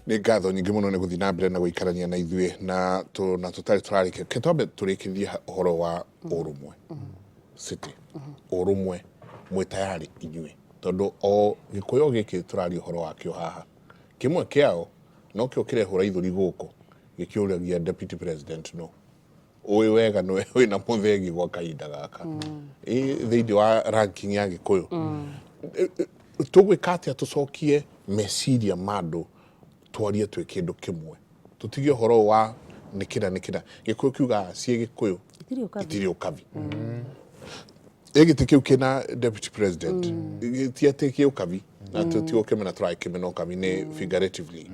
Nĩ ngatho nyingĩ mũno nĩ gũthiĩ na mbere na gũikarania na ithuĩ na na tũtarĩ tũrarĩkia. Reke twambe tũrĩkĩrie ũhoro wa ũrũmwe. City, ũrũmwe mwĩ tayarĩ inyuĩ, tondũ o Gĩkũyũ gĩkĩ tũraria ũhoro wakĩo haha, kĩmwe kĩao nokĩo kĩrehũra ithũri gũkũ gĩkĩũragia deputy president no ũĩ wega nĩwe wĩna mũthegi gwa kahinda gaka ĩ thĩinĩ wa ranking ya Gĩkũyũ. Tũgwĩka atĩa tũcokie meciria ma andũ, twarie twĩ kĩndũ kĩmwe, tũtige ũhoro ũyũ wa nĩkĩna nĩkĩna? Gĩkũyũ kiugaga ciĩ Gĩkũyũ itirĩ ũkabi. Itirĩ ũkabi. Ĩ gĩtĩ kĩu kĩna deputy president ti atĩ kĩ ũkabi, na ti gũkĩmena tũragĩkĩmena ũkabi, nĩ figuratively.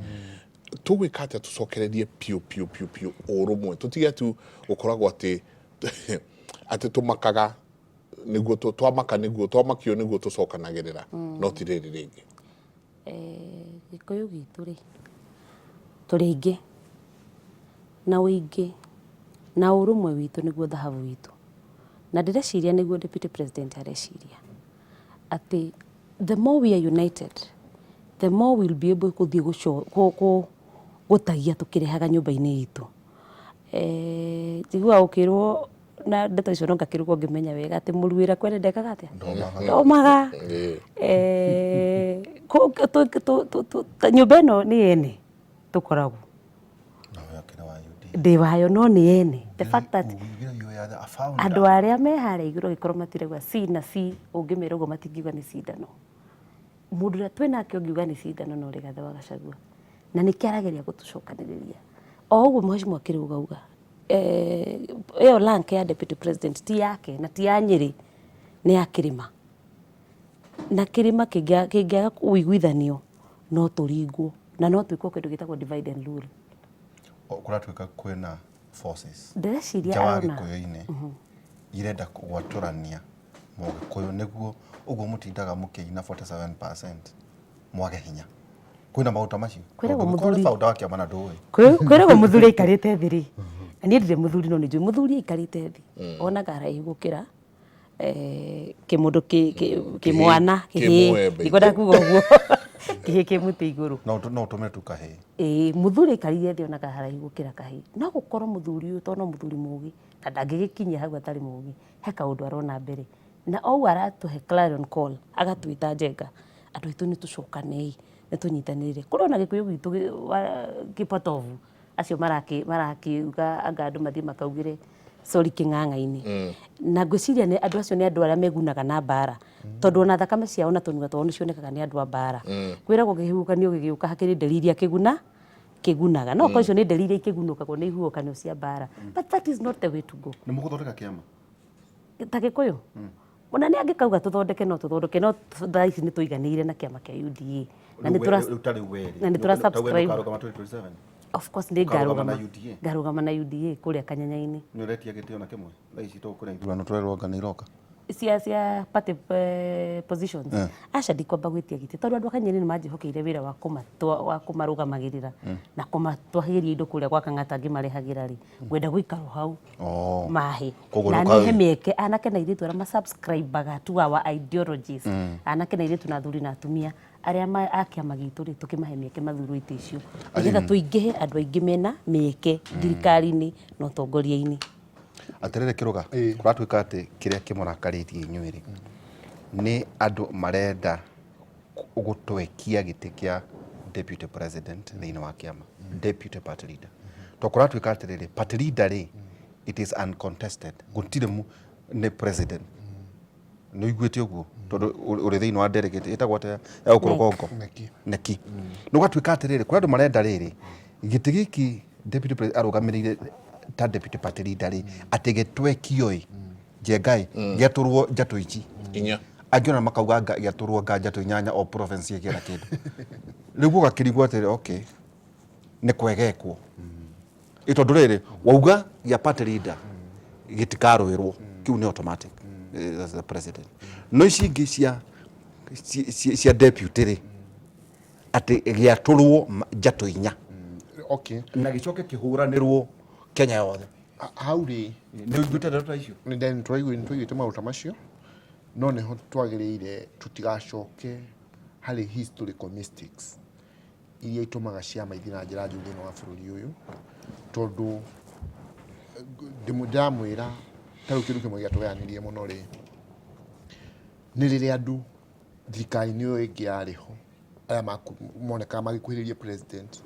Tũgwĩka atĩa tũcokererie piũ piũ piũ piũ ũrũmwe, tũtige tu gũkoragwo atĩ tũmakaga nĩguo twamaka, nĩguo twamakio, nĩguo tũcokanagĩrĩra, no ti rĩrĩ rĩngĩ? Gĩkũyũ gitũ rĩ, tũrĩ aingĩ na ũingĩ na ũrũmwe witũ nĩguo thahabu witũ, na ndĩreciria nĩguo deputy president areciria atĩ the more we are united, the more we'll be able gũthiĩ gũtagia tũkĩrehaga nyũmba-inĩ itũ. Njiguaga ũkĩrwo na ndeto icio no ngakĩrugwo ngĩmenya wega atĩ mũruĩra kwene ndekaga atĩa? Ndomaga. Nyũmba ĩno nĩ yene tũkoragwo ndĩ wayo, no nĩ yene. The fact that andũ arĩa me harĩa igũrũ angĩkorwo matirauga C na C, ũngĩmera ũguo matingiuga nĩ cindano. Mũndũ ũrĩa twĩnake ũngiuga nĩ cindano no Rigathĩ wa Gachagua, na nĩkĩo arageria gũtũcokanĩrĩria o ũguo. Mheshimiwa Kĩrĩuga uga ĩyo rank ya deputy president ti yake na ti ya Nyĩrĩ, nĩ ya kĩrĩma, na kĩrĩma kĩngĩaga kũiguithanio no tũringwo na no twĩkwo kĩndũ gĩtagwo divide and rule. Kũratuĩka kwĩna forces Ndĩreciria nja wa arona Gĩkũyũ-inĩ irenda gwatũrania Mũgĩkũyũ, nĩguo ũguo mũtindaga mũkĩina 47% mwage hinya. Kwĩna maũndũ ta macio. Kwĩragwo Tondũ ũngĩkorwo nĩ mũthuri- founder wa kĩama na ndũĩ. Kwĩragwo mũthuri aikarĩte thĩ rĩ, na niĩ ndirĩ mũthuri, no nĩ njũĩ mũthuri aikarĩte thĩ onaga haraihu gũkĩra kĩmũndũ kĩmwana kĩhĩĩ. Kĩmwembe. Ndikwenda kuga ũguo, kĩhĩĩ kĩ mũtĩ igũrũ. No ũtũme tu kahĩĩ. Ĩĩ, mũthuri aikarire thĩ onaga haraihu gũkĩra kahĩĩ. No gũkorwo mũthuri ũyũ, tondũ no mũthuri mũgĩ na ndangĩgĩkinyia hau atarĩ mũgĩ, he kaũndũ arona mbere, na o ũguo aratũhe clarion call, agatwĩta njenga andũ aitũ, nĩ tũcokanei, nĩ tũnyitanĩre. Kũrĩ ona Gĩkũyũ gitũ kĩpotovu, acio marakiuga anga andũ mathiĩ makaugĩre sorry kĩng'ang'a-inĩ, na ngwĩciria nĩ andũ acio nĩ andũ arĩa megunaga na mbara, tondũ ona thakame ciao na tũnua twao nĩ cionekaga nĩ andũ a mbara. Kwĩragwo kĩhuhũkanio gĩgĩũka hakĩrĩ nderi iria kĩguna kĩgunaga, no korwo icio nĩ nderi iria ikĩgunũkagwo nĩ ihuhũkanio cia mbara, but that is not the way to go. Nĩ mũgũthondeka kĩama? Ta Gĩkũyũ ona nĩ angĩkauga tũthondeke, no tũthondeke, no thaa ici nĩ tũiganĩire na kĩama kĩa UDA na nĩ tũra Rĩu ta rĩu we rĩ, na nĩ tũra ta we subscribe. ndũkarũgama 2027? Of course nĩ Ũkarũgama na ngarũgama. UDA? Ngarũgama na UDA kũrĩa kanyanya-inĩ. Nĩ ũretia gĩtĩ ona kĩmwe thaa ici, tondũ kwĩna ithurano tũrerwo anga nĩ iroka? Cia party positions? Aca, ndikwamba gwĩtia gĩtĩ, tondũ andũ a Kanyeri nĩ manjĩhokeire wĩra wa kũmarũgamagĩrĩra na kũmatwahĩria indo kũrĩa gwa Kang'ata ngĩmarehagĩra rĩ, ngwenda gũikara o hau. Oh. Mahe Koguo na nĩũka- nihe mĩeke anake na airĩtu arĩa masubscribaga to our ideologies, anake na airĩtu na athuri na atumia arĩa a kĩama gitũ rĩ, tũkĩmahe mĩeke mathurwo itĩ icio, nĩgetha tũingĩhe andũ aingĩ mena mĩeke thirikari-inĩ na ũtongoria-inĩ. Atĩrĩrĩ Kĩrũga, kũratuĩka atĩ kĩrĩa kĩmũrakarĩtie inyuĩ rĩ, nĩ andũ marenda gũtwekia gĩtĩ kĩa deputy president thĩinĩ wa kĩama, deputy party leader, to kũratuĩka atĩrĩrĩ, party leader rĩ, it is uncontested, gũtirĩ nĩ president. Nĩ ũiguĩte ũguo, tondũ ũrĩ thĩinĩ wa delegate ĩtagwo atĩa ya gũkũ rũgongo? Neki. Neki. Nĩ ũgatuĩka atĩrĩrĩ, kũrĩ andũ marenda rĩrĩ gĩtĩ gĩkĩ deputy president arũgamĩrĩire ta deputy party leader rĩ, atĩ gĩtwekio ĩ njenga ĩ gĩatũrwo njatũ ici inya. Angĩ ona makauga anga gĩatũrwo anga njatũ inyanya, o province ĩgĩe na kĩndũ. Rĩu gũgakĩrigwo atĩrĩ, okay, nĩ kwegekwo ĩ, tondũ rĩrĩ wauga gĩa party leader gĩtikarũĩrwo, kĩu nĩ automatic. That's the president. No ici ingĩ cia deputy rĩ, atĩ gĩatũrwo njatũ inya na gĩcoke kĩhũranĩrwo Kenya yothe. Hau rĩ, nĩ ũiguĩte ndeto ta icio? Nĩ twaiguĩte maũndũ ta macio, no nĩho twagĩrĩire tũtigacoke harĩ historical mistakes. Iria itũmaga ciama ithiĩ na njĩra njũru thĩinĩ wa bũrũri ũyũ, tondũ ndĩramwĩra ta rĩu kĩndũ kĩmwe gĩatũgayanirie mũno rĩ, nĩ rĩrĩa andũ thirikari-inĩ ĩyo ĩngĩ yarĩ ho, arĩa monekaga magĩkuhĩrĩria president,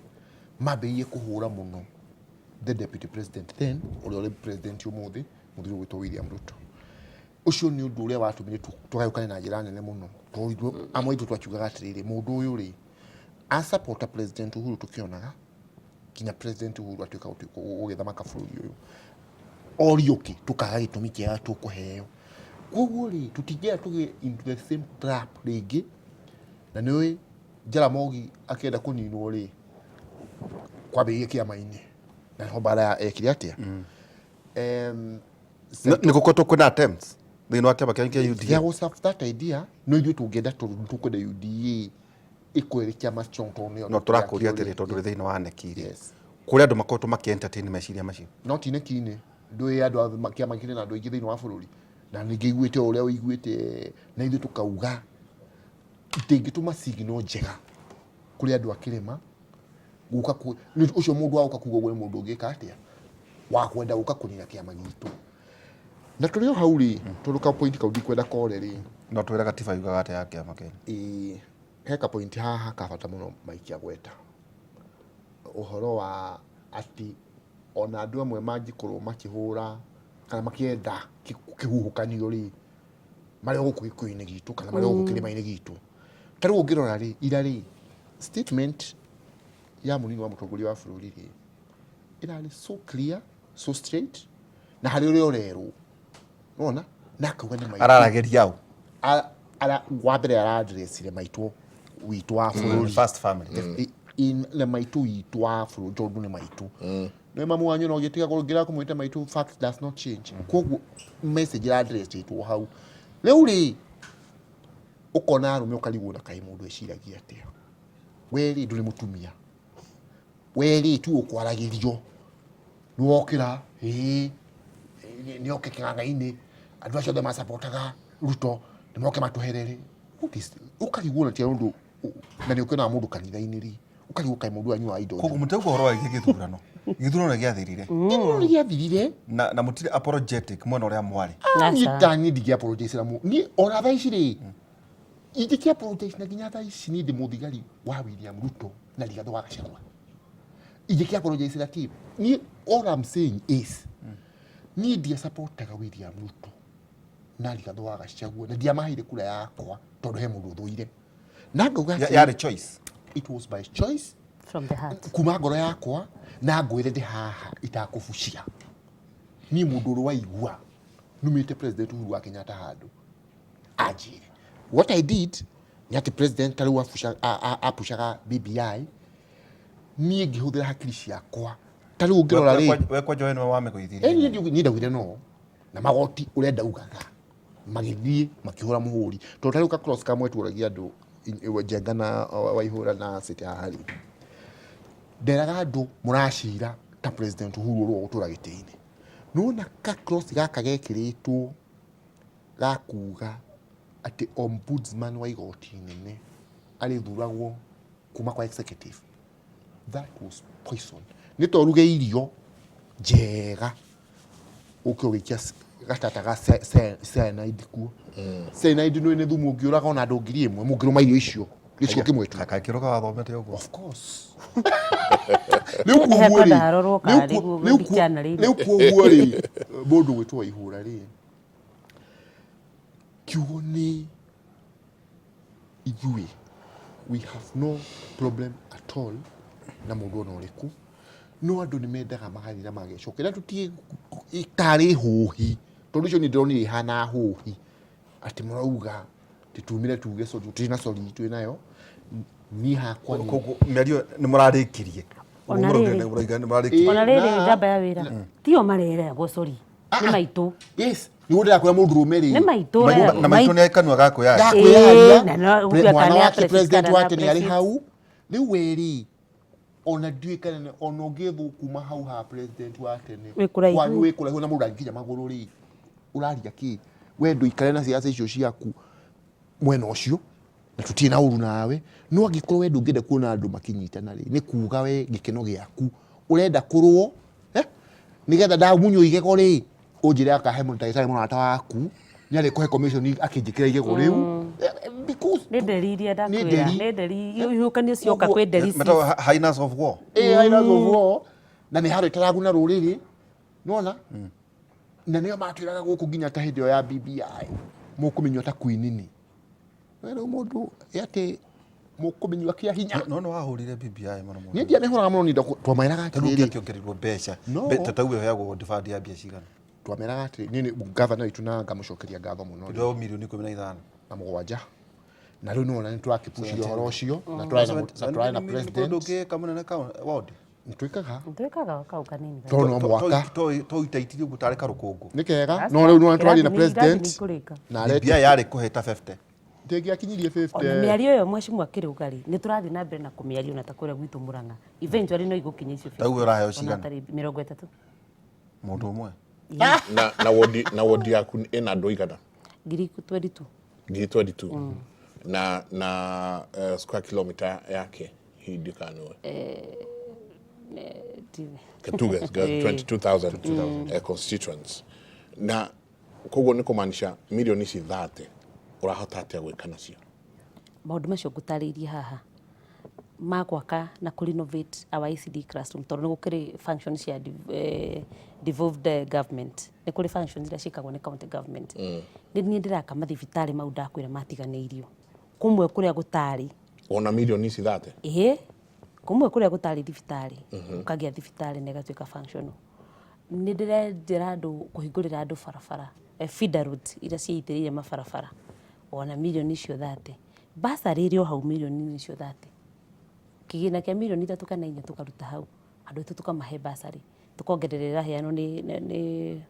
mambĩrĩirie kũhũra mũno the deputy president then, ũrĩa ũrĩ president ũmũthĩ, mũthuri ũgwĩtwo William Ruto. Ũcio nĩ ũndũ ũrĩa watũmire tũgayũkane na njĩra nene mũno, tondũ ithuĩ amwe aitũ twakiugaga atĩrĩrĩ, mũndũ ũyũ rĩ, a support President Uhuru tũkĩonaga nginya President Uhuru atuĩka gũgĩthamaka bũrũri ũyũ, orio kĩ tũkaga gĩtũmi kĩega tũkũheo. Koguo rĩ, tũtingĩenda tũgĩe into the same trap rĩngĩ, na nĩ ũĩ Jaramogi akĩenda kũninwo rĩ, kwambĩrĩirie kĩama-inĩ na nĩho mbara ekire atĩa. Nĩ gũkoretwo kwĩna attempts thĩinĩ wa kĩama kĩanyu kĩa UDA? There was that idea, no ithuĩ tũngĩenda tondũ tũkwenda UDA ĩkorwo ĩrĩ kĩama strong tondũ nĩyo No tũrakũria atĩrĩ, tondũ ũrĩ thĩinĩ wa neki rĩ, kũrĩ andũ makoretwo makĩ entertain meciria macio? No ti neki-inĩ, ndũĩ andũ a kĩama kĩrĩ na andũ aingĩ thĩinĩ wa bũrũri, na ningĩ iguĩte o ũrĩa ũiguĩte, na ithuĩ tũkauga itingĩtũma signal njega kũrĩ andũ a kĩrĩma gũka ũcio mũndũ wa gũka kuga ũguo nĩ mũndũ ũngĩka atĩa wa kwenda gũka kũnina kĩama gitũ. Na tũrĩ o hau rĩ, tondũ ka point kau ndikwenda kore rĩ. No twĩre gatiba yugaga atĩa ya kĩama kĩanyu? Ĩĩ, he ka point haha ka bata mũno Mike agweta, ũhoro wa atĩ ona andũ amwe mangĩkorwo makĩhũra kana makĩenda kĩhuhũkanio rĩ, marĩ o gũkũ gĩkũyũ-inĩ gitũ kana marĩ o gũkũ kĩrĩma-inĩ gitũ. Ta rĩu ũngĩrora rĩ, ira rĩ, statement ya mũnini wa mũtongoria wa bũrũri rĩ, ĩrarĩ so clear, so straight, na harĩ ũrĩa ũrerwo, nĩwona, na akauga nĩ maitũ. Araragĩria ũ? Wa mbere aradressire maitũ witũ wa bũrũri. First family. Na maitũ witũ wa bũrũri tondũ nĩ maitũ. Nĩ mamu wanyu no gĩtiga kũngĩra kũmwĩta maitũ, fact does not change. Koguo message ĩradressĩtwo hau. Rĩu rĩ, ũkona arũme ũkarigwo na kaĩ mũndũ eciragia atĩa. We rĩ, ndũrĩ mũtumia. We rĩ, tu ũkwaragĩrio. Nĩ wokĩra, ĩĩ, nĩ oke kĩng'ang'a-inĩ, andũ acio othe macapotaga Ruto, nĩ moke matũherere. What is, ũkarigwo na ti ũndũ, na nĩ ũkĩonaga mũndũ kanitha-inĩ rĩ, ũkarigwo kaĩ mũndũ ũyũ anyuaga indo Koguo mũtauga ũhoro wa gĩthurano, gĩthurano nĩ gĩathirire. Gĩthurano nĩ gĩathirire. Na mũtirĩ apologetic mwena ũrĩa mwarĩ. Niĩ ta niĩ ndingĩ apologize na niĩ ona thaa ici rĩ, ingĩkĩ apologize na nginya thaa ici niĩ ndĩ mũthigari wa William Ruto na Rigathĩ wa Gachagua. Ingĩkĩ apologize na kĩ? Niĩ all I'm saying is niĩ ndiasapotaga William Ruto na Rigathĩ wa Gachagua na ndiamaheire kura yakwa tondũ he mũndũ ũthũire. Na ngauga atĩrĩ, Yarĩ choice. It was by choice. From the heart. Kuma ngoro yakwa na ngwĩre ndĩ haha itakũbucia. Niĩ mũndũ ũrĩ waigua numĩte President Uhuru wa Kenyatta handũ anjĩre. What I did nĩ atĩ president ta rĩu apucaga BBI, niĩ ngĩhũthĩra hakiri ciakwa. Ta rĩu ũngĩrora rĩ, We kwanja we nĩwe wamĩgũithirie. Ĩ, niĩ ndaugire no na magoti ũrĩa ndaugaga magĩthiĩ makĩhũra mũhũri, tondũ ta rĩu ka cross kamwe tuoragia andũ Njenga na Waihũra na City haha rĩ, nderaga andũ mũracira ta President Uhuru ũrĩa ũgũtũra gĩtĩ-inĩ. Nĩwona ka cross gaka gekĩrĩtwo ga kuga atĩ ombudsman wa igoti inene arĩthuragwo kuma kwa executive, that was poison. Nĩ ta ũruge irio njega ũke ũgĩikia gatata ga cyanide kuo. Cyanide nĩ nĩ thumu ũngĩũraga ona andũ 1000 mũngĩrũma irio icio gĩcigo kĩmwe tu. Kaĩ kĩroka wathomete ũguo? Of course. Rĩu He kuoguo kwenda rĩ, harorwo rĩu karĩ guo ndikĩanarĩire. rĩu kuoguo rĩ, mũndũ gwĩtwo Waihũra rĩ, kiugo nĩ ithuĩ, we have no problem at all na mũndũ ona ũrĩkũ, no andũ nĩ mendaga magathiĩ na magecokera tũtige tarĩ hũhi, tondũ icio niĩ ndĩronire ihana hũhi, atĩ mũrauga atĩ tumire tuge sorry, tũtirĩ na sorry twĩ nayo, niĩ hakwa nĩ Koguo mĩario nĩ mũrarĩkirie. Ona Ũguo rĩrĩ. mũrauga nĩ mũrarĩkirie. Ona rĩrĩ Na- njamba ya wĩra tio mareragwo sorry nĩ maitũ. Yes, nĩguo ndĩrakwĩra mũndũ rũme rĩ. Nĩ maitũ Maitũ- ũreragwo. Na maitũ nĩ kanua ga kwĩyaria. Gakwĩyaria, Ĩĩ, na no gũtuĩka mwana nĩ wake a president kana wa tene arĩ president. hau, rĩu we rĩ, ona ndiũĩ kana ona ũngĩethwo kuma hau ha president wa tene Wĩ kũraihu. Kwanyu wĩ kũraihu na mũndũ angĩkinya magũrũ rĩ, ũraria kĩ? We ndũikare na siasa icio ciaku mwena ũcio. Na tũtirĩ na ũru nawe, no angĩkorwo we ndũngĩenda kuona andũ makĩnyitana rĩ, nĩ kuga we gĩkeno gĩaku ũrenda kũrũo, eh? Nĩgetha ndamunywo igego rĩ, ũnjĩre akahe ndagĩtarĩ mũrata waku nĩ arĩkũhe commission akĩnjĩkĩra igego rĩu. Because Nĩ nderi iria Nĩ ndakwĩra. nderi. Nĩ nderi ihuhũkanio cioka kwĩ nderi. Metagwo hyenas of war. Eh, hyenas of war, na nĩ harĩa ĩtaraguna rũrĩrĩ, nona na nĩo matwĩraga gũkũ nginya ta hĩndĩ ĩyo ya BBI mũkũmenywo ta kwinini. We rĩu mũndũ atĩ mũkũmenywa kĩa hinya. No no wahũrire BBI mũno mũno. Niĩ ndiamĩhũraga mũno, niĩ twameraga Ta rĩu atĩrĩrĩ. ũngĩakĩongererwo mbeca. No. Ta tau ĩheagwo deferred ya mbia cigana? Twameraga atĩrĩ, niĩ nĩ gavana witũ na ngamũcokeria ngatho mũno rĩ. Ndĩrwo milioni 15. Na mũgwanja, na rĩu nĩwona nĩ tũrakĩpucirie ũhoro ũcio na tũrarĩ na president. Ndũngĩka mũnene ward. Nĩtwĩkaga. Twĩkaga kau kanini. Tondũ no mwaka. To itaitirie ũguo tarĩ karũkũngũ. Nĩ kega, no rĩu nĩwona tũraria na president Kũrĩka. na BBI yarĩ kũhe ta 50. Ndĩngĩakinyirie Ona 50. mĩario ĩyo mheshimiwa kĩrũga rĩ, nĩ tũrathiĩ na mbere na kũmĩaria ona ta kũrĩa gwitũ Mũrang'a, eventually no igũkinya icio. Ta uge ũraheo Ona cigana? tarĩ 30. Mũndũ ũmwe. Na wodi yaku ĩna andũ aigana? 22,000. 22,000. Na square kilometer yake hii ndikanoe. Ketuge 22,000 constituents, na koguo nĩ kũmaanisha milioni ici 30 ũrahota atĩa gwĩka nacio? Maũndũ macio ngũtarĩirie haha ma gwaka na kũ renovate our ECD classroom, tondũ nĩ gũkĩrĩ function cia devolved government, nĩ kũrĩ functions iria ciĩkagwo nĩ county government. Nĩ niĩ ndĩraka mathibitarĩ mau ndakwĩra matiganĩirio, kũmwe kũrĩa gũtarĩ. Ona milioni ici 30? Ĩĩ, kũmwe kũrĩa gũtarĩ thibitarĩ ũkagĩa thibitarĩ na ĩgatuĩka functional. Nĩ ndĩrenjera andũ, kũhingũrĩra andũ barabara, feeder roads iria ciĩitĩrĩire mabarabara, ona milioni icio 30. Bursary ĩrĩ o hau milioni icio 30, kĩgĩna kĩa mirioni 3 kana 4 tũkaruta hau, andũ aitũ tũkamahe bursary, tũkongerera ĩraheanwo nĩ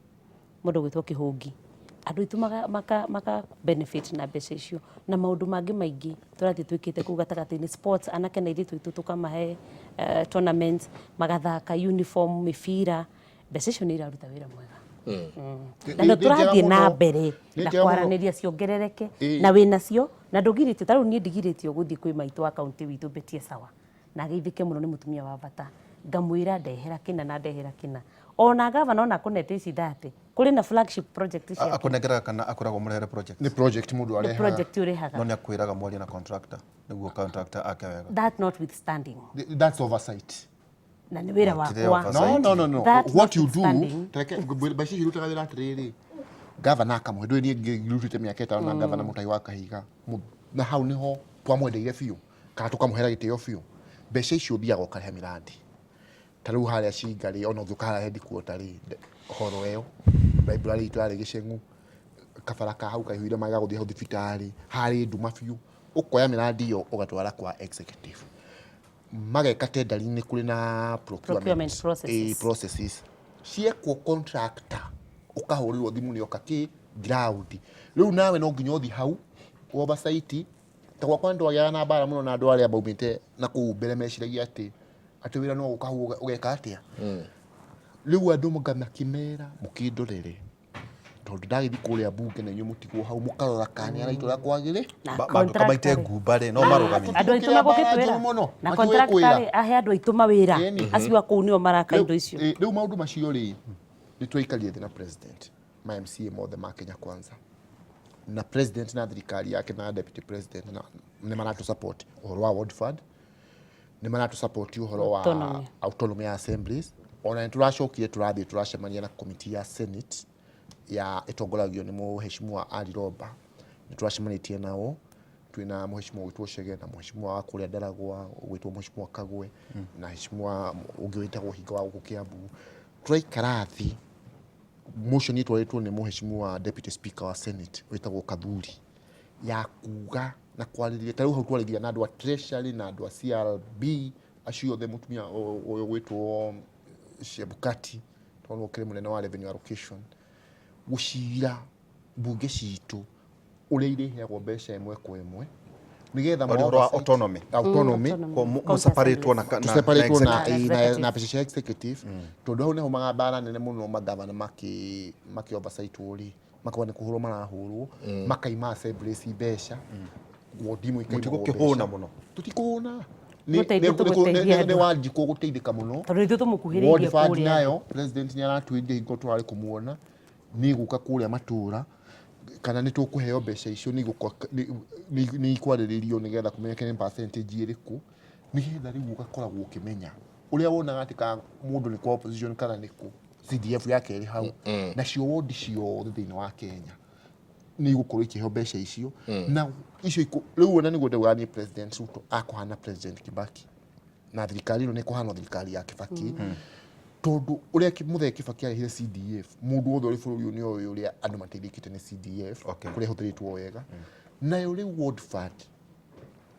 mũndũ ũgwĩtwo Kĩhũngi, andũ aitũ maka benefit na mbeca icio, na maũndũ mangĩ maingĩ tũrathiĩ twĩkĩte kũu gatagatĩ-inĩ. Sports, anake na airĩtu aitũ tũkamahe tournaments magathaka, uniform, mĩbira. Mbeca icio nĩ iraruta wĩra mwega na nĩ Nĩ njega tũrathiĩ na mũno. mbere Nĩ na njega mũno. kwaranĩria ciongerereke. Na wĩ nacio na ndũgirĩtio. Ta rĩu niĩ ndigirĩtio gũthiĩ kwĩ maitũ wa kaunti witũ Betie Sawa, na ageithĩke mũno, nĩ mũtumia wa bata, ngamwĩra ndehera kĩna na ndehera kĩna. Ona gavana ona akũnete ici 30, kũrĩ na flagship project ciake. Akũnengeraga kana akwĩragwo mũrehere project? Nĩ project mũndũ Nĩ arehaga. project ũrehaga. No nĩ akwĩraga mwarie na contractor nĩguo contractor ake wega. That notwithstanding. That's oversight. Na nĩ wĩra Gũtirĩ wakwa. oversight. No. That What you do, notwithstanding. tareke mbeca icio irutaga wĩra atĩrĩrĩ, gavana akamũhe. Ndũĩ niĩ ngĩrutĩte mĩaka 5 na gavana Mũtai wa Kahiga. Na hau nĩho twamwendeire biũ kana tũkamũhera gĩtĩo biũ. Mbeca icio ũthiaga ũkarehe mĩrandi ta rĩu harĩa Cinga rĩ, ona ũngĩũka harĩa headquarter rĩ, horo ĩyo library itũ yarĩ gĩceng'u, kabara ka hau kaihũire maĩ ga gũthiĩ hau thibitarĩ harĩ nduma biũ. Ũkoya mĩrandi ĩyo ũgatwara kwa executive, mageka tendering, nĩ kũrĩ na procurement, Procurement processes. Processes ciekwo, contractor ũkahũrĩrwo thimũ nĩ oka kĩ ground. Rĩu nawe no nginya ũthiĩ hau oversight. Ta gwakwa nĩ na mbara mũno na andũ arĩa maumĩte na kũu mbere, meciragia atĩ wĩra no gũka hau ũgeka atĩa. Rĩu andũ ngamakĩmera mũkĩndorere, tondũ ndagĩthiĩ kũrĩa bunge na inyuĩ mũtigwo hau mũkarora kana nĩ araita ũrĩa kwagĩrĩ. Na Mangĩũka maite contractor rĩ. ngumba rĩ, no marũgamie. Andũ aitũ Kĩrĩa mbara magũkĩtwĩra njũru mũno, na matiũĩ contractor kwĩra. rĩ, ahe andũ aitũ mawĩra. Ĩni. Acio a kũu nĩo maraka indo icio. Rĩu maũndũ macio rĩ, nĩ twaikarire thĩ na president, ma MCA mothe ma Kenya Kwanza, na president na thirikari yake na deputy president na nĩ maratũ support ũhoro wa ward fund, nĩ maratũ support ũhoro wa Autonomy. Autonomy ya assemblies. Ona nĩ tũracokire tũrathiĩ tũracemania na committee ya senate ya ĩtongoragio nĩ mũheshimiwa Ali Roba. Nĩ tũracemanĩtie nao, twĩna mũheshimiwa ũgwĩtwo Chege na mũheshimiwa wa kũrĩa Ndaragwa ũgwĩtwo mũheshimiwa Kagwe na heshimiwa ũngĩ wĩtagwo Hinga wa gũkũ Kiambu. Tũraikara thĩ, motion ĩtwarĩtwo nĩ mũheshimiwa deputy speaker wa senate wĩtagwo Kathuri ya kuga na kwarĩrĩria. Ta rĩu hau twarĩria na andũ a treasury na andũ a CRB acio othe, mũtumia ũyũ gwĩtwo Chebukati, tondũ ũkĩrĩ mũnene wa revenue allocation, gũcira mbunge citũ ũrĩa irĩheagwo mbeca ĩmwe kwa ĩmwe nĩgetha Ũhoro wa autonomy. Autonomy. Ko mũseparatwo na Tũseparatwo na executive. Na mbeca cia executive, tondũ hau nĩho magambara nene mũno. Magavana makĩ oversight rĩ, makauga nĩ kũhũrwo marahũrwo, makaima assemblies mbeca. Wodi imwe ikaimagwo Mũtigũkĩhũna mbeca. mũno. Tũtikũhũna. Gũteithia tũgũteithia Nĩ andũ. Wanjikũ gũteithĩka mũno. Tondũ ithuĩ Ward tũmũkuhĩrĩirie Fund kũrĩa. Nayo president nĩ aratwĩrire hingo tũrarĩ kũmuona nĩ gũka kũrĩa matũra kana nĩ tũkũheo mbeca icio, nĩ ikwarĩrĩrio nĩgetha kũmenyeke nĩ percentage ĩrĩkũ, nĩgetha rĩu ũgakoragwo ũkĩmenya ũrĩa wonaga atĩ ka mũndũ nĩ kwa opposition kana nĩ kũ CDF yake ĩrĩ hau. Nacio wondi ciothe thĩinĩ wa Kenya nĩ igũkorwo ikĩheo mbeca icio na icio rĩu ona nĩguo ndaugaga niĩ President Ruto akũhana President Kibaki na thirikari ĩno nĩ ĩkũhana thirikari ya Kibaki, tondũ ũrĩa Mũthee Kibaki arehire CDF, mũndũ wothe ũrĩ bũrũri ũyũ nĩ oĩ ũrĩa andũ mateithĩkĩte nĩ CDF, kũrĩa ĩhũthĩrĩtwo wega. Nayo rĩu ward fund,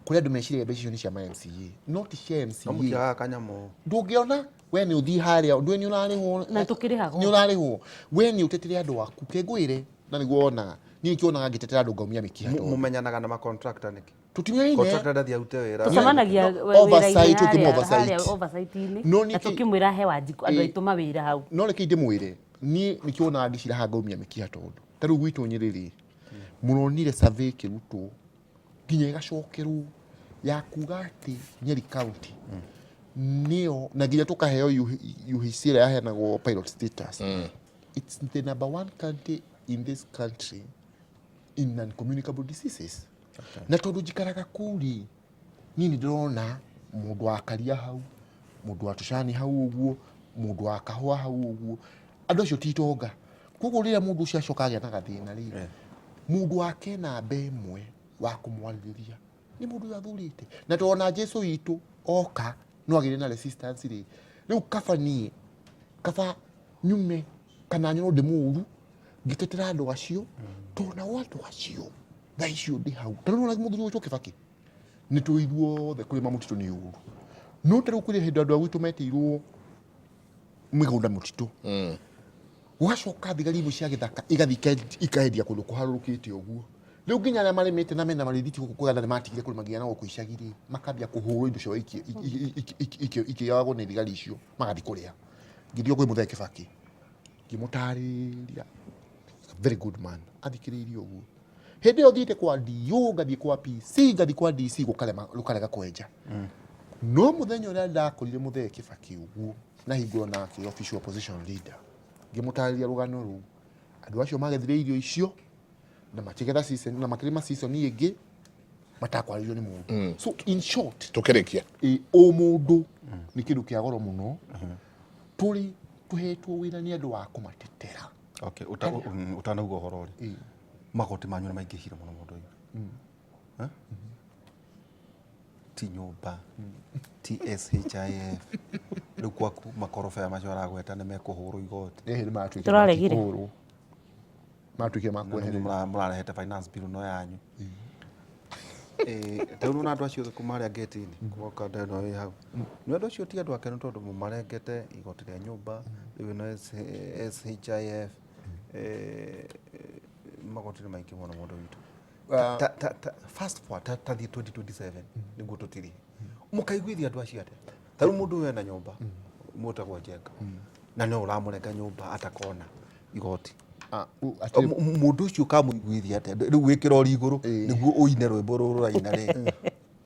kũrĩa andũ meciragia mbeca icio nĩ cia ma MCA, no ti cia No MCA. Mũtiagaga kanyamũ. Ndũngĩona we nĩ ũthiĩ harĩa ndũĩ nĩ ũrarĩhwo. Na tũkĩrĩhagwo. Nĩ ũrarĩhwo, we nĩ ũtetere andũ aku kengwĩre na nĩguo wonaga niĩ kĩonaga ngĩtetera andũ ngaumia mĩkiha tondũ Mũmenyanaga na macontractor nĩkĩ? Tũtinyaine. Contractor ndathiĩ arute wĩra. Tũcemanagia No, wĩra-inĩ oversight, harĩa- ũkĩmũ oversight. harĩa oversight-inĩ, No na tũkĩmwĩra he Wanjikũ andũ aitũ mawĩra hau. No reke ndĩmwĩre, niĩ nĩkĩo wonaga ngĩcira haha ngaumia mĩkiha, tondũ ta rĩu gwitũ Nyĩrĩ rĩ, mũronire survey ĩkĩrutwo nginya ĩgacokerwo ya kuga atĩ Nyeri County nĩyo, na nginya tũkaheo UHC ĩrĩa yaheanagwo pilot status. It's the number one county in this country in non-communicable diseases. Na tondũ njikaraga kũu rĩ, niĩ nĩ ndĩrona mũndũ wa karia hau, mũndũ wa tũcani hau ũguo, mũndũ wa kahũa hau ũguo. Andũ acio ti itonga, koguo rĩrĩa mũndũ ũcio acoka agĩa na gathĩna rĩ, mũndũ wake namba ĩmwe wa kũmwarĩrĩria nĩ mũndũ ũyũ athurĩte. Na tondũ Jesu witũ oka no agĩre na resistance rĩ, rĩu kaba niĩ kaba nyume kana nyonwo ndĩ mũru ngĩtetera andũ acio, tondũ nao andũ acio thaa icio ndĩ hau. Ta rĩu nĩwona mũthuri ũyũ Kibaki, nĩ tũĩ ithuothe kũrĩma mũtitũ nĩ ũru, no ta rĩu kũrĩ hĩndĩ andũ a gwitũ metĩirwo mĩgũnda mũtitũ, gũgacoka thigari imwe cia gĩthaka igathiĩ ikaendia kũndũ kũharũrũkĩte ũguo. Rĩu nginya arĩa marĩmĩte na mena marĩthiti gũkũ kwĩganda nĩ matigire kũrĩma nginya na gũkũ icagi rĩ, makambia kũhũrwo indo ciao ikĩoyagwo nĩ thigari icio magathiĩ kũrĩa. Ngĩthiĩ kwĩ Mũthee Kibaki ngĩmũtarĩria, very good man, athikĩrĩirie ũguo. Hĩndĩ ĩyo thiĩte kwa DO, ngathiĩ kwa PC, ngathiĩ kwa DC, gũkarema rũkarega kwenja. No mũthenya ũrĩa ndakorire Mũthee Kibaki ũguo na hingũro nake official opposition leader, ngĩmũtarĩria rũgano rũu, andũ acio magethire irio icio na makĩgetha season na makĩrĩma season ĩngĩ matakwarĩrio nĩ mũndũ. So in short, Tũkĩrĩkia, ũmũndũ nĩ kĩndũ kĩa goro mũno. Tũrĩ tũhetwo wĩra nĩ andũ wa kũmatetera. Okay, ũtanauga ũhoro rĩ, magoti manyu nĩ maingĩhire mũno mũndũ ũyũ. Eh? Ti nyũmba, ti SHIF, rĩu kwaku makorobea macio aragweta nĩ mekũhũrwo igoti. Ĩhĩ, nĩ matuĩkire Tũraregire. makĩhũrwo, matuĩkire makweherera. Mũrarehete finance bill no yanyu. Ta rĩu nĩwona andũ acio othe kuma harĩa ngĩti-inĩ gwoka ndeno ĩ hau, nĩ andũ acio ti andũ akenu tondũ mũmarengete igoti rĩa nyũmba, rĩu ĩno SHIF, magoti nĩ maingĩ mũno mũndũ witũ. Fast forward ta thiĩ 2027 nĩguo tũtirihe, mũkaiguithia andũ acio atĩa? Ta rĩu mũndũ ũyũ ena nyũmba mwĩtagwo Njenga na no ũramũrenga nyũmba atakona igoti. Mũndũ ũcio ũkamũiguithia atĩa rĩu wĩkĩra ori igũrũ nĩguo ũine rwĩmbo rũrũ ũraina rĩ,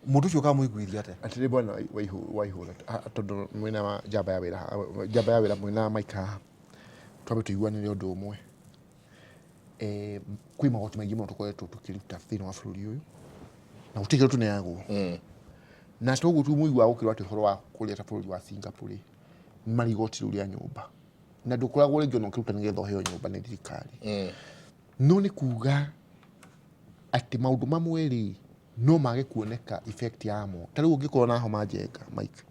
mũndũ ũcio ũkamũiguithia atĩa? Atĩrĩ bwana Waihũra, tondũ mwĩna wa njamba ya wĩra njamba ya wĩra mwĩna Mike haha, twambe tũiguanĩre ũndũ ũmwe. Kwĩ magoti maingĩ mũno tũkoretwo tũkĩruta thĩinĩ wa bũrũri ũyũ na gũtirĩ kĩndũ tũneagwo. Na toguo tu mũiguaga gũkĩrwo atĩ ũhoro wa kũrĩa ta bũrũri wa Singapore rĩ, nĩ marĩ igoti rĩu rĩa nyũmba na ndũkoragwo rĩngĩ ona ũkĩruta nĩgetha ũheo nyũmba nĩ thirikari. No nĩ kuga atĩ maũndũ mamwe rĩ, no mage kuoneka effect yamo. Ta rĩu ũngĩkorwo na homa, Njenga Mike,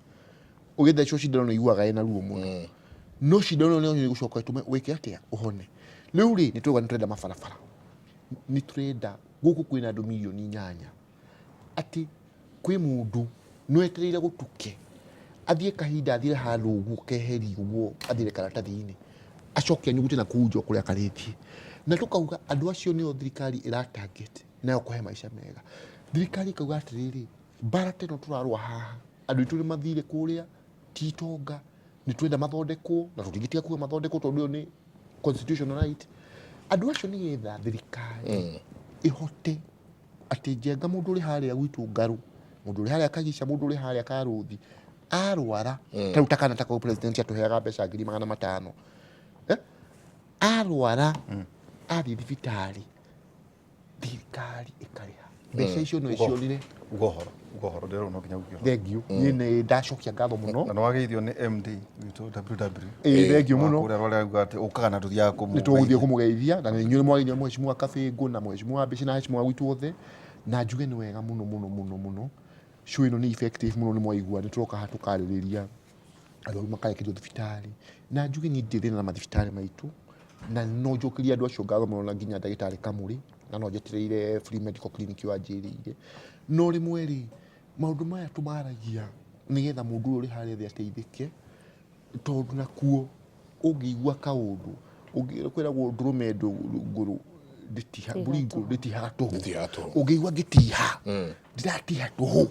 ũgĩthecwo cindano nĩ ũiguaga ĩna ruo mũno, no cindano ĩyo nĩ ĩgũcoka ĩtũme wĩke atĩa? Ũhone. Rĩu rĩ, nĩ tũrauga nĩ tũrenda mabarabara, nĩ tũrenda gũkũ kwĩna andũ mirioni 8, atĩ kwĩ mũndũ no etereire gũtuke athiĩ kahinda athire handũ ũguo keheri ũguo athire karatathi-inĩ acoke anyugute na kũu nja kũrĩa akarĩtie. Na tũkauga andũ acio nĩo thirikari ĩra target nayo kũhe maica mega. Thirikari ĩkauga atĩrĩrĩ, mbara ta ĩno tũrarũa haha, andũ aitũ nĩ mathire kũrĩa, ti itonga, nĩ twenda mathondekwo na tũtingĩtiga kuga mathondekwo tondũ ĩyo nĩ constitutional right andũ acio, nĩgetha thirikari ĩhote. Atĩ Njenga mũndũ ũrĩ harĩa gwitũ Ngarũ, mũndũ ũrĩ harĩa Kagica, mũndũ ũrĩ harĩa Karũthi, arwara, ta rĩu ta kana ta kau president atũheaga mbeca 500,000. Eh? Arwara, athiĩ thibitarĩ, thirikari ĩkarĩha. Mbeca icio no icionire. Uga ũhoro, uga ũhoro, ndĩrona no nginya uge ũhoro. Thengiũ. Niĩ nĩ ndacokia ngatho mũno. Na nĩ wageithio nĩ MD witũ WW. Ĩĩ, thengiũ mũno. Kũrĩa rwarĩa auga atĩ ũkaga na tũthiaga nĩ tũgũthiĩ kũmũgeithia na nĩ inyuĩ nĩ mwageithia mheshimiwa Kabĩngũ na mheshimiwa Mbici na heshimiwa gwitũ othe na njuge nĩ wega mũno mũno mũno mũno show ĩno nĩ effective mũno nĩ mwaigua nĩ tũroka haha tũkarĩrĩria arwaru makarekerio thibitarĩ na njuge niĩ ndirĩ thĩna na mathibitarĩ maitũ na no njokerie andũ acio ngatho mũno na nginya ndagĩtarĩ Kamũrĩ na no njetereire free medical clinic wanjĩrĩire no rĩmwe rĩ maũndũ maya tũmaragia nĩgetha mũndũ ũyũ ũrĩ harĩa thĩ ateithĩke tondũ nakuo ũngĩigua kaũndũ kwĩragwo ndũrũme ngũrũ ndĩtiha mbũri ngũrũ ndĩtihaga tũhũ Ndĩtihaga tũhũ. ũngĩigua ngĩtiha ndiratiha tũhũ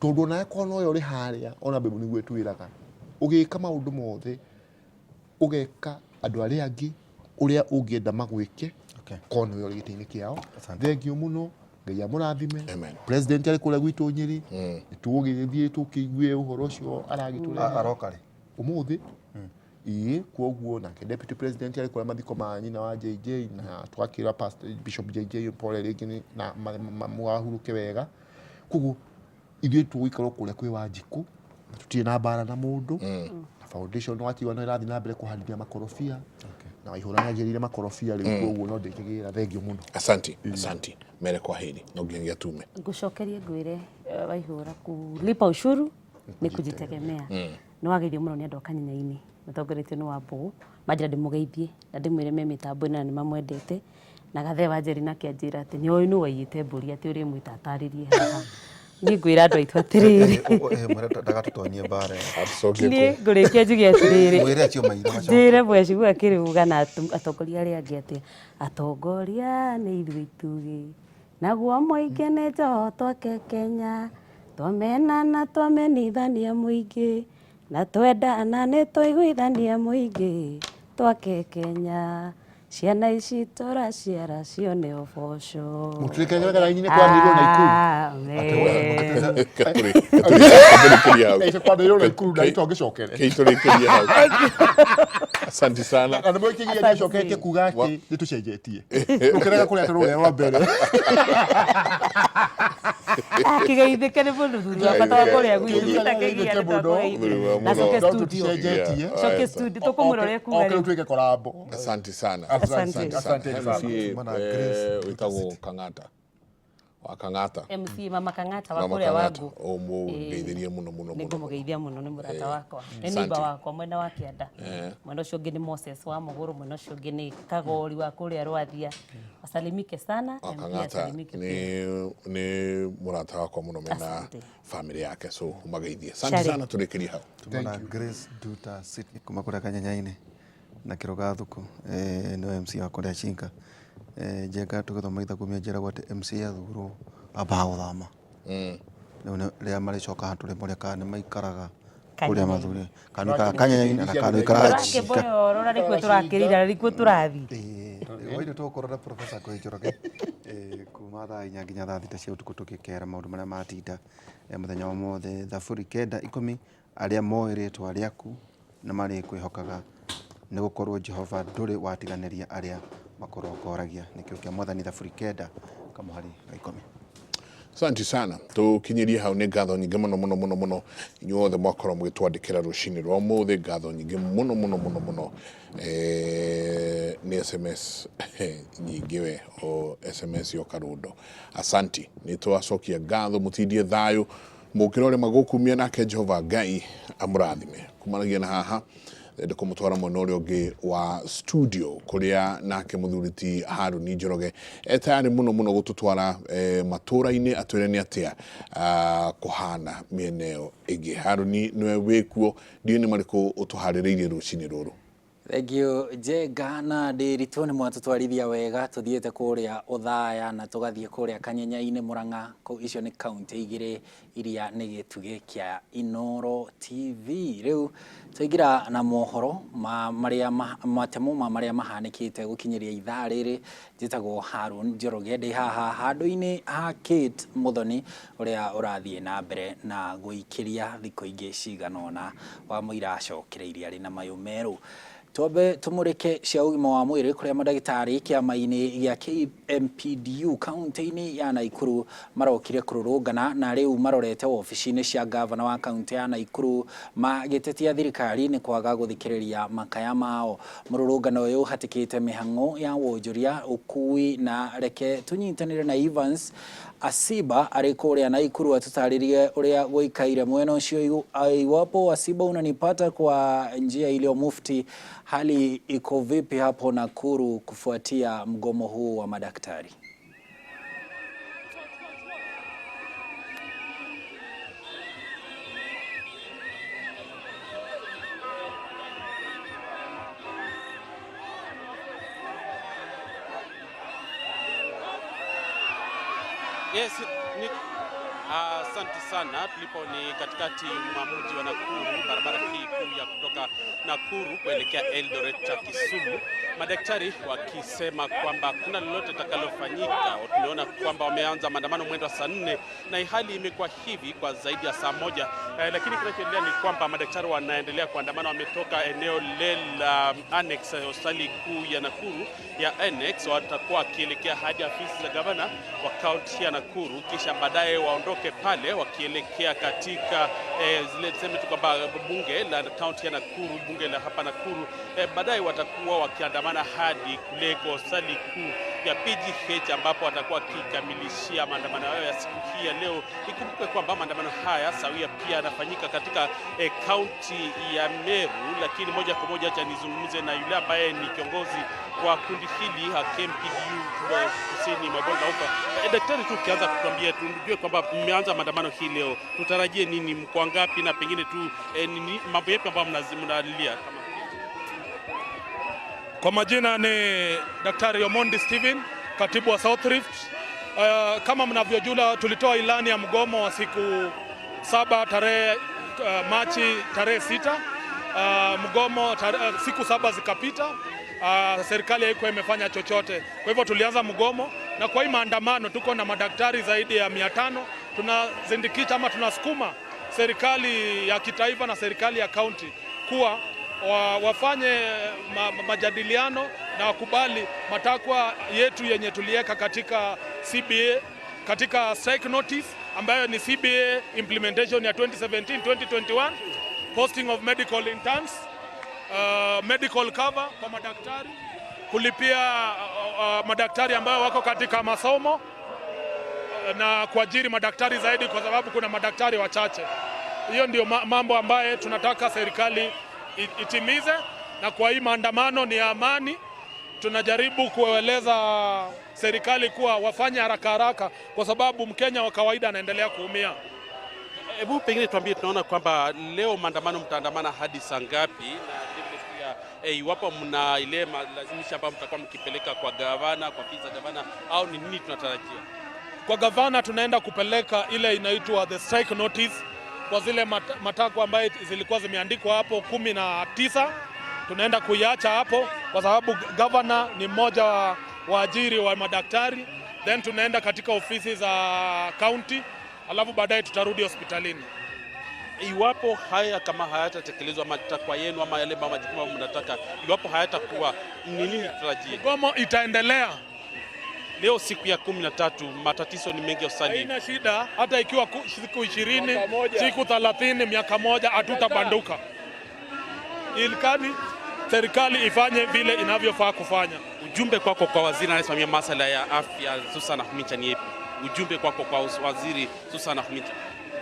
tondũ onawe korwo nowe ũrĩ harĩa ona mbembe nĩguo ĩtwĩraga ũgĩka maũndũ mothe ũgeka andũ arĩa angĩ ũrĩa ũngĩenda magwĩke Okay. korwo nĩwe ũrĩ gĩtĩ-inĩ kĩao Asante. thengiũ mũno Ngai amũrathime. Amen. President arĩ kũrĩa gwitũ Nyĩrĩ. Nĩ tũgũgĩthiĩ tũkĩigue ũhoro ũcio aragĩtũrehe. Aroka rĩ? Ũmũthĩ. Ĩĩ, kwoguo nake deputy president arĩ kũrĩa mathiko ma nyina wa JJ na tũgakĩra pastor Bishop JJ pole rĩngĩ na mũgahurũke wega. Kwoguo ithuĩ tũgũikara o kũrĩa kwĩ Wanjikũ na tũtirĩ na mbara na mũndũ. Na foundation wakiuga no ĩrathiĩ na mbere kũhandithia makorobia. Na Waihũra nĩ anjĩrĩire makorobia rĩu kwoguo no ndĩkĩgĩra thengio mũno. Asanti, asanti. Mere kwa heri. No nginyagia tume. Ngũcokerie ngwĩre Waihũra kulipa ushuru nĩ kujitegemea. Nĩ wageithio mũno nĩ andũ a Kanyanya-inĩ matongoretio nĩ Wambũgũ manjĩra ndĩmũgeithie na ndĩmwĩre me mĩtambo-inĩ na nĩ mamwendete. Na Gathee wa Njeri nake anjĩra atĩ nĩ oĩ nũ waiyĩte mbũri atĩ ũrĩmwĩta atarĩrie haha. Niĩ ngwĩra andũ aitũ atĩrĩrĩ. Mwĩre ndagatũtonyie mbara ĩyo. Atucokie Niĩ kũ. ngũrĩkia njuge atĩrĩrĩ. Mwĩre acio maitho macoke. Njĩre mheshimiwa Kĩrĩũga na atongoria arĩa angĩ atĩ atongoria nĩ ithuĩ itugĩ naguo mũingĩ nĩ njoho twake Kenya twamenana twamenithania mũingĩ na twendana nĩ twaiguithania mũingĩ twake Kenya ciana ici tũraciara cione ũboco. Mũtirĩkagĩra raini-inĩ kwanĩrĩrwo Naikuru. Amen. Katũrĩkĩrie hau. Ĩĩ, kwanĩrĩrwo Naikuru na itongĩcokere. Kĩitũrĩkĩrie hau. Asante sana. Na nĩ mwĩkĩgia nĩacoketie kuga atĩ nĩ tũcenjetie. Ũkĩrega kũrĩa tũrũrĩa rwa mbere. Akĩgeithĩke nĩ mũthuri wa bata wa kũrĩa gwitũ. Kĩgeithĩke mũno. Mũthuri wa Na acoke mũno. No studio. tũticenjetie. Coke studio tũkũmwĩra ũrĩa kuga Oke rĩu rĩu. twĩke korambo. Asante sana. Asante. Asante sana. MC Tuma na Grace wĩtagwo Kang'ata. Wa Kang'ata. MC Mama Kang'ata wa Mama kũrĩa Kang'ata. Wangũ. Ũmũgeithĩrie mũno mũno Nĩ mũno. ngũmũgeithia mũno nĩ mũrata wakwa. Nĩ Asante. neighbor wakwa mwena wa kĩanda. Mwena ũcio ũngĩ nĩ Moses wa Mũgũrũ, mwena ũcio ũngĩ nĩ Kagori wa kũrĩa Rwathia. Wasalimike sana. Wa MP Kang'ata asalimike pia. nĩ mũrata wakwa mũno mena Asante. family yake so ũmageithie. Asante Shari. sana tũrĩkĩrie hau. Tuma na Grace Duta Sydney kuma kũrĩa Kanyanya-inĩ na Kĩrũga Thuku nĩwe MC wa kũrĩa Chinka. Njenga tũgĩthoma ithakumia njĩragwo atĩ MC athurwo ambaga gũthama. Rĩu rĩrĩa marĩcoka haha tũrĩmoria kana nĩ maikaraga kũrĩa mathurire kana nĩ maikaraga Kanyanya-inĩ na kana nĩ maikaraga Chinka. Tũrakĩmborora nĩkuo tũrakĩrira na nĩkuo tũrathiĩ. Hwainĩ tũgũkorwo na Professor Ngũĩ Njoroge kuma thaa 4 nginya thaa 6 cia ũtukũ tũgĩkera maũndũ marĩa matinda mũthenya wa ũmũthĩ. Thaburi 9:10 arĩa moĩ rĩtwa rĩaku nĩ marĩkwĩhokaga nĩ gũkorwo Jehova ndũrĩ watiganĩria arĩa makũrongoragia. Nĩkĩo kĩa Mwathani Thaburi 9:10. Asante sana tukinyirie hau nĩ ngatho nyingĩ mũno mũno mũno mũno inyuothe mwakorwo mũgĩtwandĩkĩra rũcinĩ rwa ũmũthĩ ngatho nyingĩ mũno mũno mũno mũno nĩ SMS nyingĩ we o SMS yo karundo asanti nĩ twacokia ngatho mũtindie thayũ mũkĩra ũrĩa magũkumia nake Jehova Ngai amũrathime kumanagia na haha ndenda kũmũtwara mwena ũrĩa ũngĩ wa studio kũrĩa nake mũthuri ti Harũni Njoroge e tayarĩ mũno mũno gũtũtwara matũra-inĩ atwĩre nĩ atĩa kũhana mĩena ĩyo ĩngĩ. Harũni nĩwe wĩkuo, ndiũĩ nĩ marĩkũ ũtũharĩrĩirie rũcinĩ rũrũ. Thank you Njenga na Ndiritu nĩ mwatũtwarithia wega tũthiĩte kũrĩa Othaya na tũgathiĩ kũrĩa Kanyenya-inĩ Murang'a kũu icio nĩ kaunti igĩrĩ iria nĩ gĩtugĩ kĩa Inooro TV. Rĩu twaingĩra na mohoro ma marĩa matemo ma marĩa mahanĩkĩte gũkinyĩria ithaa rĩrĩ. Njĩtagwo Harun Njoroge, ndĩ haha handũ-inĩ ha Kate Muthoni ũrĩa ũrathiĩ na mbere na gũikĩria thikũ ingĩ cigana ũna wa mũira acokereirie arĩ na mayũ merũ. Twambe tumurike cia ũgima wa mwĩrĩ kũrĩa mandagĩtarĩ kĩama-inĩ gĩa KMPDU kaunti-inĩ ya Nakuru marokire kũrũrũngana na rĩu marorete wabici-inĩ cia gavana wa kaunti ya Nakuru magĩtetia thirikari nĩ kwaga gũthikĩrĩria makaya mao. Mũrũrũngano ũyũ ũhatĩkĩte mĩhang'o ya wonjoria ũkui na reke tũnyitanĩre na Evans Asiba arĩ kũrĩa Nakuru atũtarĩrie ũrĩa gũikaire mwena ũcio. Iwapo Asiba unanipata kwa njia iliyo mufti, hali iko vipi hapo Nakuru kufuatia mgomo huu wa madaktari? Yes, asante sana. Tulipo ni katikati mwa mji wa Nakuru, barabara hii kuu ya kutoka Nakuru kuelekea Eldoret cha Kisumu. Madaktari wakisema kwamba kuna lolote litakalofanyika. Tumeona kwamba wameanza maandamano mwendo wa saa 4 na hali imekuwa hivi kwa zaidi ya saa 1. Lakini kinachoendelea ni kwamba madaktari wanaendelea kuandamana. Wametoka eneo la Annex, hospitali kuu ya Nakuru ya Annex, watakuwa wakielekea hadi afisi za gavana wa kaunti ya Nakuru, kisha baadaye waondoke pale wakielekea katika zile tuseme tu kwamba bunge la kaunti ya Nakuru, bunge la hapa Nakuru. Baadaye watakuwa wakiandamana hadi kule kwa hospitali kuu ya PGH ambapo watakuwa wakikamilishia maandamano yao ya siku hii ya leo. Ikumbuke kwamba maandamano haya sawia pia yanafanyika katika kaunti ya Meru. Lakini moja kwa moja acha nizungumze na yule ambaye ni kiongozi wa kundi hili KMPDU kusini mwa bonde la Ufa. Daktari, tu ukianza kutuambia tujue kwamba mmeanza maandamano hii leo, tutarajie nini, mko ngapi na pengine tu nini mambo yapi ambayo mnalilia? Kwa majina ni Daktari Omondi Steven, katibu wa South Rift. Kama mnavyojua tulitoa ilani ya mgomo wa siku 7 tarehe Machi tarehe 6. Mgomo siku 7 zikapita. Serikali haikuwa imefanya chochote. Kwa hivyo tulianza mgomo, na kwa hii maandamano tuko na madaktari zaidi ya 500. Tunazindikisha ama tunasukuma serikali ya kitaifa na serikali ya kaunti kuwa wafanye majadiliano na wakubali matakwa yetu yenye tuliweka katika CBA, katika strike notice ambayo ni CBA implementation ya 2017-2021, posting of medical interns, medical cover kwa madaktari, kulipia madaktari ambao wako katika masomo na kuajiri madaktari zaidi kwa sababu kuna madaktari wachache. Hiyo ndio mambo ambaye tunataka serikali itimize, na kwa hii maandamano ni amani. Tunajaribu kueleza serikali kuwa wafanye haraka haraka kwa sababu Mkenya wa kawaida anaendelea kuumia. Hebu pengine tuambie, tunaona kwamba leo maandamano mtaandamana hadi saa ngapi, na pia iwapo mna ile lazimisha ambayo mtakuwa mkipeleka kwa gavana, kwa afisi za gavana, au ni nini tunatarajia? Kwa gavana tunaenda kupeleka ile inaitwa the strike notice kwa zile matakwa ambayo zilikuwa zimeandikwa hapo 19, tunaenda kuiacha hapo kwa sababu gavana ni mmoja wa waajiri wa madaktari. Then tunaenda katika ofisi za county, alafu baadaye tutarudi hospitalini. Iwapo haya kama hayatatekelezwa matakwa yenu ama yale majukumu mnataka, iwapo hayatakuwa, ni nini tutarajie? Mgomo itaendelea. Leo siku ya 13, matatizo ni mengi hospitalini. Haina shida, hata ikiwa siku 20, siku 30, miaka moja, hatutabanduka. Ilkani serikali ifanye vile inavyofaa kufanya. Ujumbe kwako kwa waziri anayesimamia masuala ya afya Susan Nakhumicha ni yapi? Ujumbe kwako kwa waziri Susan Nakhumicha.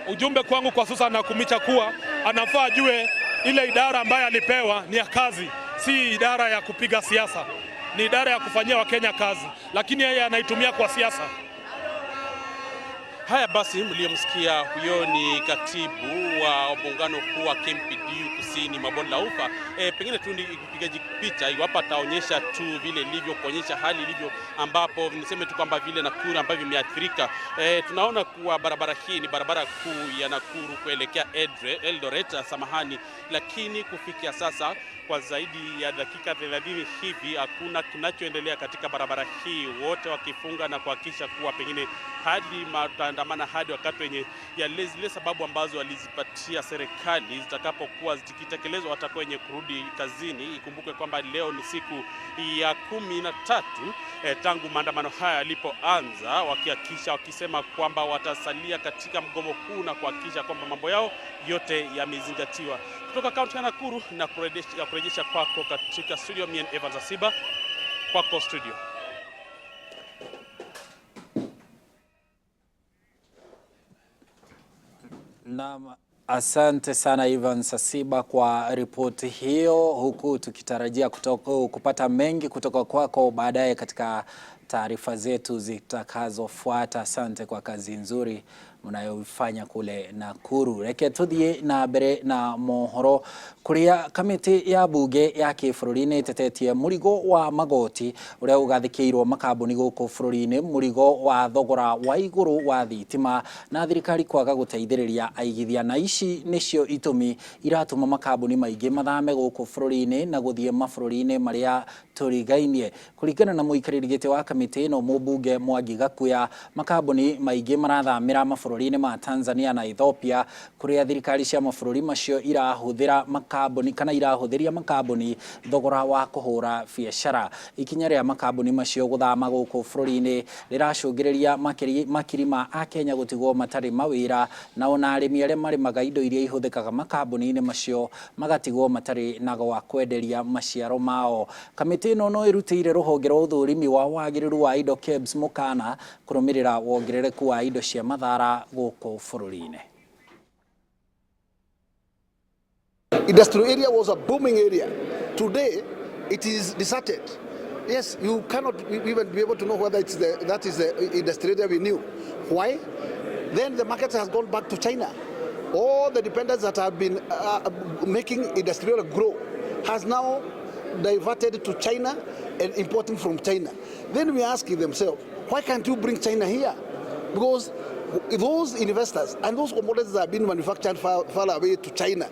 Ujumbe kwangu kwa Susan Nakhumicha kuwa anafaa ajue ile idara ambayo alipewa ni ya kazi, si idara ya kupiga siasa. Ni idara ya kufanyia Wakenya kazi, lakini yeye anaitumia kwa siasa. Haya basi, mliyomsikia huyo ni katibu wa muungano kuu wa KMPDU kusini mwa bonde la Ufa. Pengine tu ni upigaji picha, iwapo ataonyesha tu vile ilivyo, kuonyesha hali ilivyo, ambapo niseme tu kwamba vile Nakuru ambavyo imeathirika. Tunaona kuwa barabara hii ni barabara kuu ya Nakuru kuelekea Eldoret, samahani, lakini kufikia sasa kwa zaidi ya dakika 30 hivi hakuna kinachoendelea katika barabara hii, wote wakifunga na kuhakikisha kuwa pengine hadi mataandamana hadi wakati wenye ya zile sababu ambazo walizipatia serikali zitakapokuwa zikitekelezwa watakuwa wenye kurudi kazini. Ikumbuke kwamba leo ni siku ya 13 tangu maandamano haya yalipoanza, wakihakikisha wakisema kwamba watasalia katika mgomo huu na kuhakikisha kwamba mambo yao yote yamezingatiwa. Kutoka kaunti ya Nakuru na kurejesha kwako katika studio, mimi Evans Asiba, kwako studio. Naam, asante sana Ivan Sasiba kwa ripoti hiyo, huku tukitarajia kupata mengi kutoka kwako baadaye katika taarifa zetu zitakazofuata. Asante kwa kazi nzuri mnayoifanya kule Nakuru. Reke tuthie na mbere na mohoro kuria kamiti ya bunge ya kibũrũri itetetie murigo wa magoti uria ugathikirwo makambuni guku bũrũri-inĩ, murigo wa thogora wa iguru wa thitima na thirikari kwaga guteithĩrĩria aigithia, na ici nicio itumi iratuma makambuni maingi mathame guku bũrũri-inĩ na guthie mabũrũri-inĩ maria turigainie. Kuringana na muikarĩri gĩtĩ wa kamiti ĩno mũmbunge Mwangi Gakuya, makambuni maingi marathamĩra mabũrũri-inĩ ma Tanzania na Ethiopia kuria thirikari cia mabũrũri macio irahũthĩra makambuni kana irahũthĩria makambuni thogora wa kũhũra biacara. Ikinya rĩa makambuni macio gũthama gũkũ bũrũri-inĩ rĩracũngĩrĩria makiri ma akenya gũtigwo matarĩ mawĩra, na ona arĩmi arĩa marĩmaga indo iria ihũthĩkaga makambuni-inĩ macio magatigwo matarĩ na gwa kwenderia maciaro mao. Kamĩtĩ ĩno no ĩrutĩire rũhonge rwa ũthũrimi wa wagĩrĩru wa indo KEBS mũkana kũrũmĩrĩra wongerereku wa indo cia mathara gũkũ bũrũri-inĩ. Industrial area was a booming area. Today, it is deserted. Yes, you cannot even be able to know whether it's that is the industrial area we knew. Why? Then the market has gone back to China. All the dependents that have been making industrial grow has now diverted to China and importing from China. Then we ask themselves, why can't you bring China here? Because those investors and those commodities that have been manufactured far, far away to China,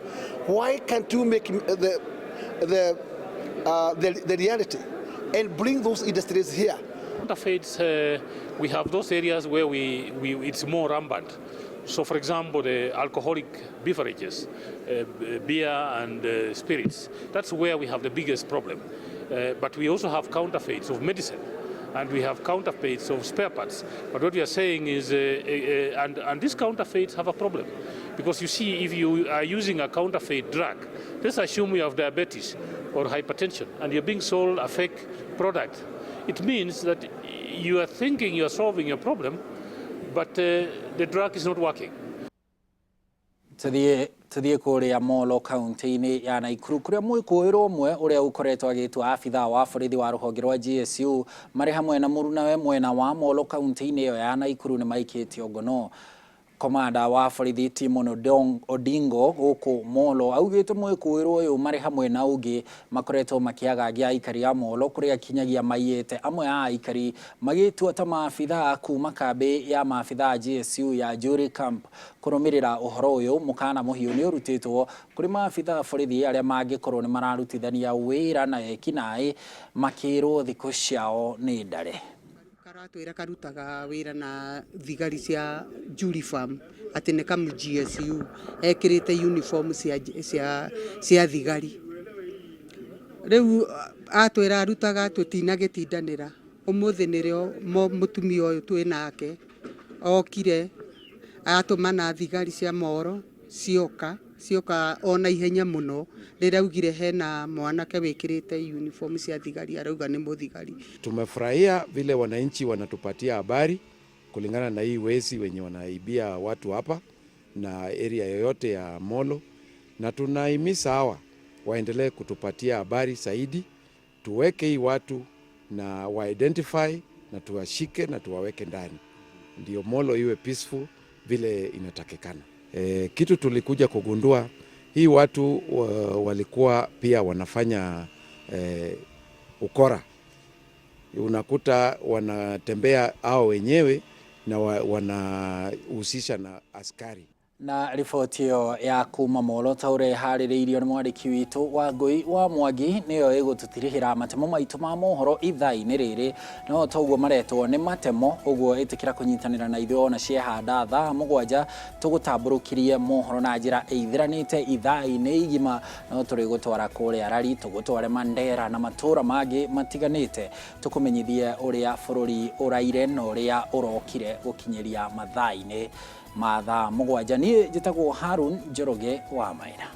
why can't you make the reality and bring those industries here? Counterfeits, we have those areas where we it's more rampant. So, for example, the alcoholic beverages, beer and spirits, that's where we have the biggest problem. But we also have counterfeits of medicine, and we have counterfeits of spare parts. But what we are saying is, and these counterfeits have a problem. Because you see, if you are using a counterfeit drug, let's assume you have diabetes or hypertension, and you're being sold a fake product. It means that you are thinking you are solving your problem, but the drug is not working. Tuthie kuria Molo kaunti-inĩ ya Nakuru kuria mwĩkũĩrwo ũmwe ũrĩa ũkoretwo agĩtua abithaa wa borithi wa rũhonge rwa GSU marĩ hamwe na mũrunawe mwena wa Molo kaunti-inĩ ĩyo ya Nakuru nĩ maikĩtio ngono. Komanda wa borithi Timon Odingo gũkũ Molo augĩte mwĩkũĩrwo ũyũ marĩ hamwe na ũngĩ makoretwo makĩagagia aikari a Molo kũrĩa kinyagia maiyĩte amwe a aikari magĩtua ta maabithaa kuma kambĩ ya maabithaa GSU ya Njuri Camp. Kũrũmĩrĩra ũhoro ũyũ mũkana mũhiũ nĩ ũrutĩtwo kũrĩ maabithaa borithi arĩa mangĩkorwo nĩ mararutithania wĩra na ekinaĩ makĩrwo thikũ ciao nĩ ndare. Karatwĩra karutaga wĩra na thigari cia Njuri Farm atĩ nĩ kamu GSU ekĩrĩte uniform cia thigari. Rĩu atwĩra arutaga tũtinagĩtindanĩra. Ũmũthĩ nĩrĩo mũtumia ũyũ twĩ nake okire atũmana thigari cia Moro cioka ona ihenya mũno rĩrĩa augire hena mwanake wĩkĩrĩte uniform cia thigari arauga nĩ mũthigari. Tumefurahia vile wananchi wanatupatia habari kulingana na hii wezi wenye wanaibia watu hapa na area yoyote ya Molo, na tunahimiza hawa waendelee kutupatia habari zaidi, tuweke hii watu na wa identify na tuwashike na tuwaweke ndani. ndio Molo iwe peaceful vile inatakikana. E, kitu tulikuja kugundua hii watu walikuwa pia wanafanya ukora, unakuta wanatembea hao wenyewe na wanahusisha na askari. Na riboti ĩyo ya kuma Molo ta ũrĩa ĩharĩrĩirio nĩ mwandĩki witũ wa Ngũi wa Mwangi nĩyo ĩgũtũtirihĩra matemo maitũ ma mohoro ithaa-inĩ rĩrĩ. No toguo maretwo nĩ matemo, ũguo ĩtĩkĩra kũnyitanĩra na ithuĩ ona ciehanda thaa 7 tũgũtambũrũkĩrie mohoro na njĩra ĩithĩranĩte ithaa-inĩ igima. No tũrĩgũtwara kũrĩa Rari, tũgũtware Mandera na matũra mangĩ matiganĩte, tũkũmenyithie ũrĩa bũrũri ũraire na ũrĩa ũrokire gũkinyĩria mathaa-inĩ ma thaa 7. Niĩ njĩtagwo Harun Njoroge wa Maina.